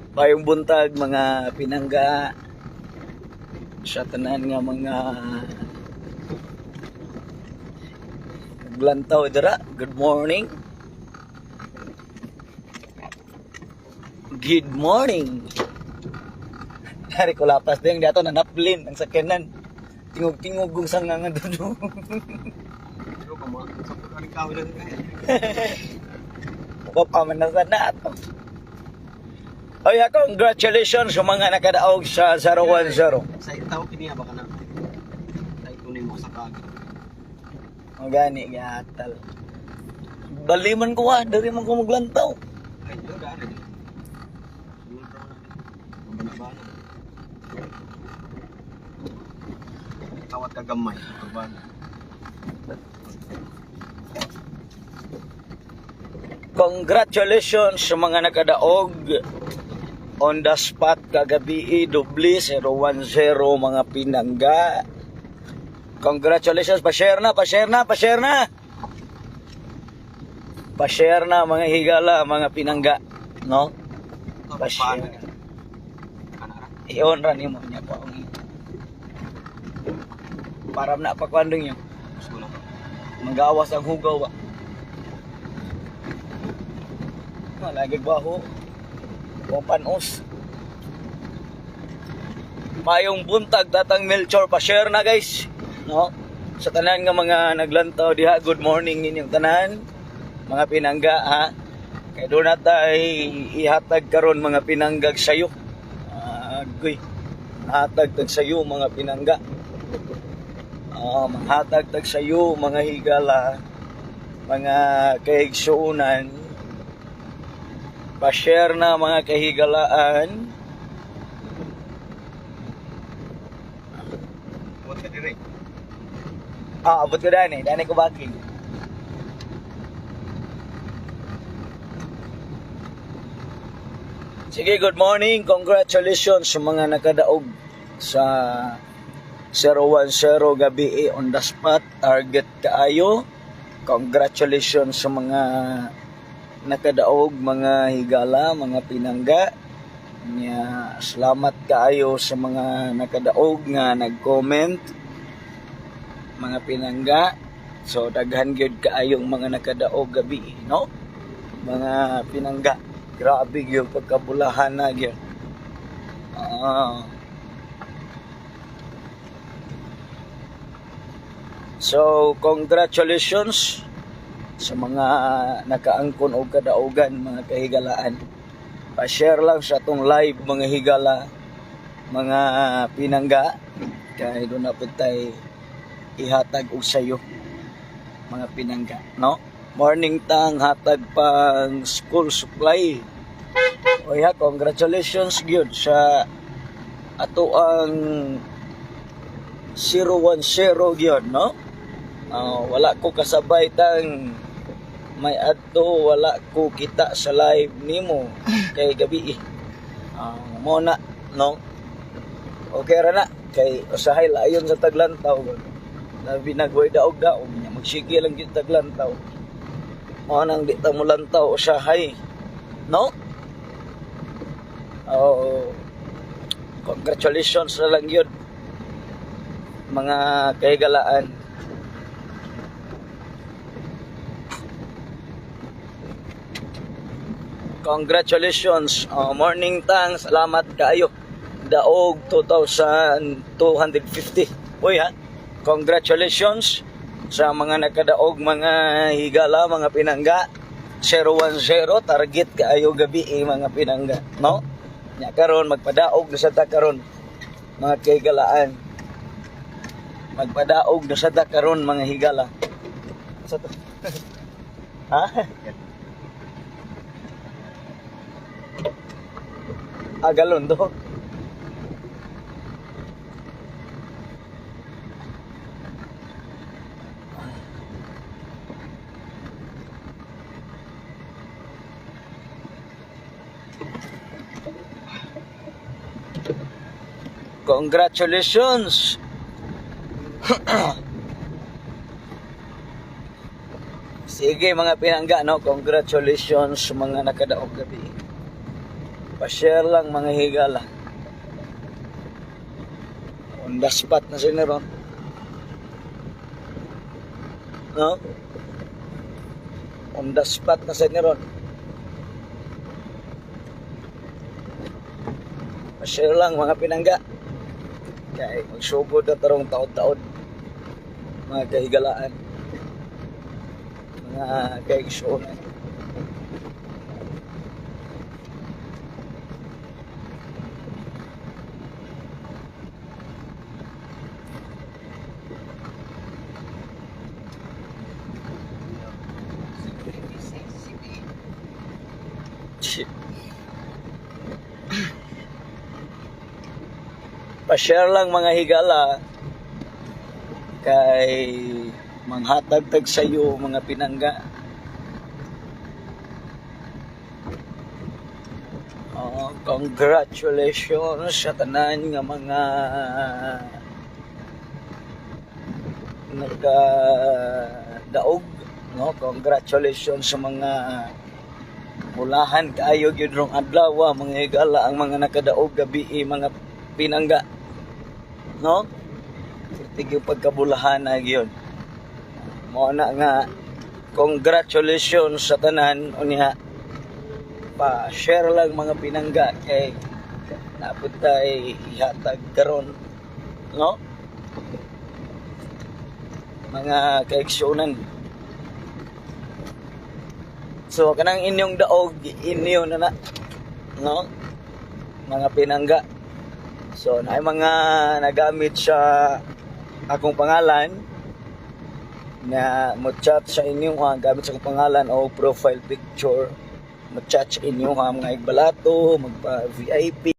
Maayong buntag, mga pinangga, sa tanan nga mga naglantaw dira. Good morning. Good morning. Dari ko lapas din dato na naplin ang sakyanan. Tingog-tingog kung saan nga nga doon. Pero kamo, sa pagkaling kahoy lang kaya. Pa man na sana ato. Oy, congratulations sa mga nakadaog sa 010. Sa itaw kini ba kana? Sa ikunin mo sa kag. Magani gatal. Baliman ko ah, dari man ko maglantaw. Ay, do daan rin. Sunod ra na. Mabana-bana. Tawad ka gamay, turbana. Congratulations sa mga nakadaog on the spot kagabi, doble 010, mga pinangga. Congratulations, pa-share na, pa-share na, pa-share na. Pa-share na, mga higala, mga pinangga, no? Pa-share. Ana ra. I-on ra nimo niya ko ang para na pakwandong yun. Gusto lang. Magawas ang hugaw ba. Wala gagbaho. O panos. Mayong buntag, Tatang Melchor, pa-share na, guys. No? Sa tanan nga mga naglantaw diha, good morning ninyong tanan. Mga pinangga ha. Kay doon na tay ihatag karon, mga pinanggag sayo. Agoy. Hatag tag sayo, mga pinangga. Manghatag tag sayo, mga higala, mga kaigsuunan. Pa-share na, mga kahigalaan. Buat ka dire. Ah, abot ko dani, dani ko backing. Sige, good morning. Congratulations sa mga nakadaog sa 010 gabi on the spot. Target kaayo. Congratulations sa mga nakadaog, mga higala, mga pinangga. Nya, salamat kaayo sa mga nakadaog nga nag-comment, mga pinangga. So daghan gyud kaayong mga nakadaog gabi, no? Mga pinangga. Grabe gyud pagkabulahan na gyud. Ah. So congratulations sa mga nakaangkon og kadaogan, mga kahigalaan. Pa-share lang sa atong live, mga higala, mga pinangga, kay doon na pud tay ihatag og sayo, mga pinangga, no? Morning tang hatag pang school supply. Oy ha, congratulations gyud sa ato ang 010 gyud, no? Ah, wala ko kasabay tang may adto, wala ko kita sa live nimo kay gabi. Ah, mo na, no? Okay ra na kay usahay layon sa taglantaw. Labi nagway daog daog nya magsige lang gyud taglantaw. Mao nang di ta molantaw usahay, no? Oh, congratulations na lang yun, mga kahigalaan. Congratulations. Oh, morning tang, salamat kaayo. Daog 2,250. Uy ha. Congratulations sa mga nakadaog, mga higala, mga pinangga. 010 target kaayo gabi eh, mga pinangga, no? Nya karon magpadaog na sa ta karon, mga kahigalaan. Magpadaog na sa ta karon, mga higala. Sa to? Ha? Ah, galon do. Congratulations! Sige, mga pinangga, no? Congratulations sa mga nakadaog gabi. Pa-share lang, mga higala. On the spot na sila ron. No? On the spot na sila ron. Pa-share lang, mga pinangga. Kay magsugod na tarong taod-taod, mga kahigalaan. Mga kaigsuonan. CP. Shit. Pa-share lang, mga higala, kay manghatag tag sayo, mga pinangga. Oh, congratulations sa tanan nga mga nagkadaog, no? Congratulations sa mga mulahan kaayo gyud rong adlaw, mga higala, ang mga nakadaog gabi, mga pinangga, no? Pertig yung pagkabulahan na gyud mo na nga. Congratulations sa tanan. Unya pa share lang, mga pinangga, kay napud tay ihatag karon, no, mga kaigsuonan. So kanang inyong daog, inyo na na, no, mga pinangga. So naay mga nagamit sa akong pangalan na mo chat sa inyo ha, gamit sa akong pangalan o profile picture, mo chat sa inyo ha, mga igbalato, magpa VIP.